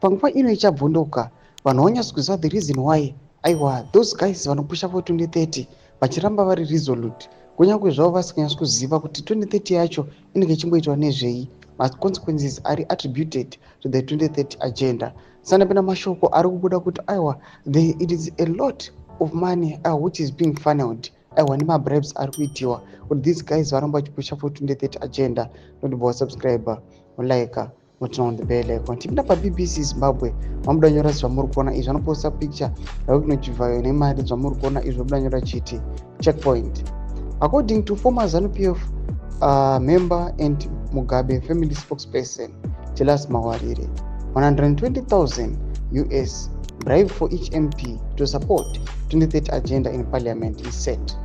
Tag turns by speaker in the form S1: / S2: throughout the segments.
S1: Panguva ino ichabvunduka, vanhu vanyatso kuziva the reason why, aiwa, those guys vanopusha for 2030 vachiramba vari resolute, kunyange zvavo vasinganyatsi kuziva kuti 2030 yacho inenge ichimboitwa nezvei, maconsequences ari attributed to the 2030 agenda. Sanapinda mashoko ari kubuda kuti, aiwa, it is a lot of money which is being funneled, aiwa, nemabribes ari kuitiwa kuti these guys varamba vachipusha for 2030 agenda. Notibva wasubscribe, ulike, uturn on the bell icon. Tipinda paBBC Zimbabwe, mamuda nyora zvamuri kuona izvi. Vanoposta picture raWicknell Chivayo nemari zvamuri kuona izvi. Vabuda nyora chiti checkpoint. According to former ZANU PF member and Mugabe family spokesperson Jealous Mawarire, 120,000 US bribe for each MP to support 2030 agenda in parliament is set.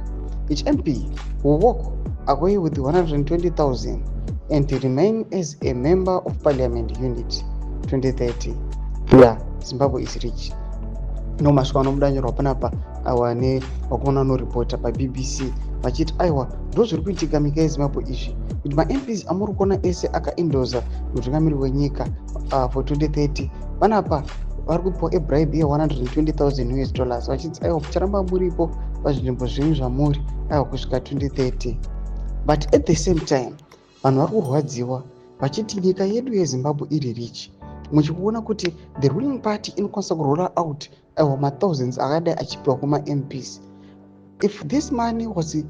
S1: Each MP will walk away with 120,000 and remain as a member of parliament unit 2030. Yeah, Zimbabwe is rich. No masvika anomudanyorwa panapa awa nevakomana vanoripota paBBC vachiti, aiwa, ndo zviri kuitika munyika yeZimbabwe izvi, kuti maMPs amuri kuona ese akaendorsa mutungamiri wenyika for 2030 panapa vari kupiwa ebribe ye120,000 US dollars, vachinzi, aiwa, mucharamba muripo pazvinzvimbo zvenyu zvamuri, aiwa, kusvika 2030. But at the same time vanhu vari kurwadziwa vachiti nyika yedu yeZimbabwe iri rich, muchiona kuti the ruling party inokwanisa kurolla out, aiwa, mathousands akadai achipiwa kumaMPs. If this money was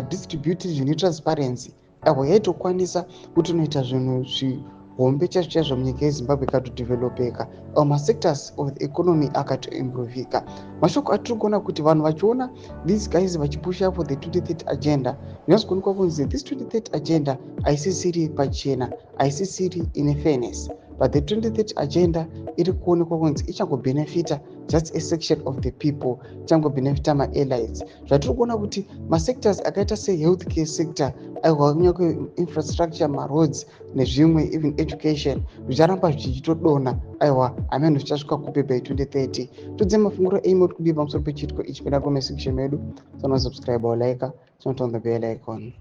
S1: distributed zvine transparency, aiwa, yaitokwanisa kuti unoita zvinhu zvihombe chaizvo chaizvo munyika yeZimbabwe, ikatodevelopeka, aiwa, masectors of the economy akatoimprovika. Mashoko atiri kuona kuti vanhu vachiona these guys vachipusha for the 2030 agenda, zvinyazokuonekwa kunzi this 2030 agenda haisisiri pachena, haisisiri ine fairness, but the 2030 agenda iri kuonekwa kunzi ichangobhenefita just a section of the people, ichangobhenefita maelites. Zvatiri kuona kuti masectors akaita sehealth care sector, aiwa, kunyange infrastructure, maroads nezvimwe, even education, zvicharamba zvichitodonha. Aiwa, hameno zvichasvika kupi by 2030. Tudze mafunguro enyu uri kudii pamusoro pechiitiko ichi? Pinda comment section medu, sanosubscribe, like, turn on the bell icon.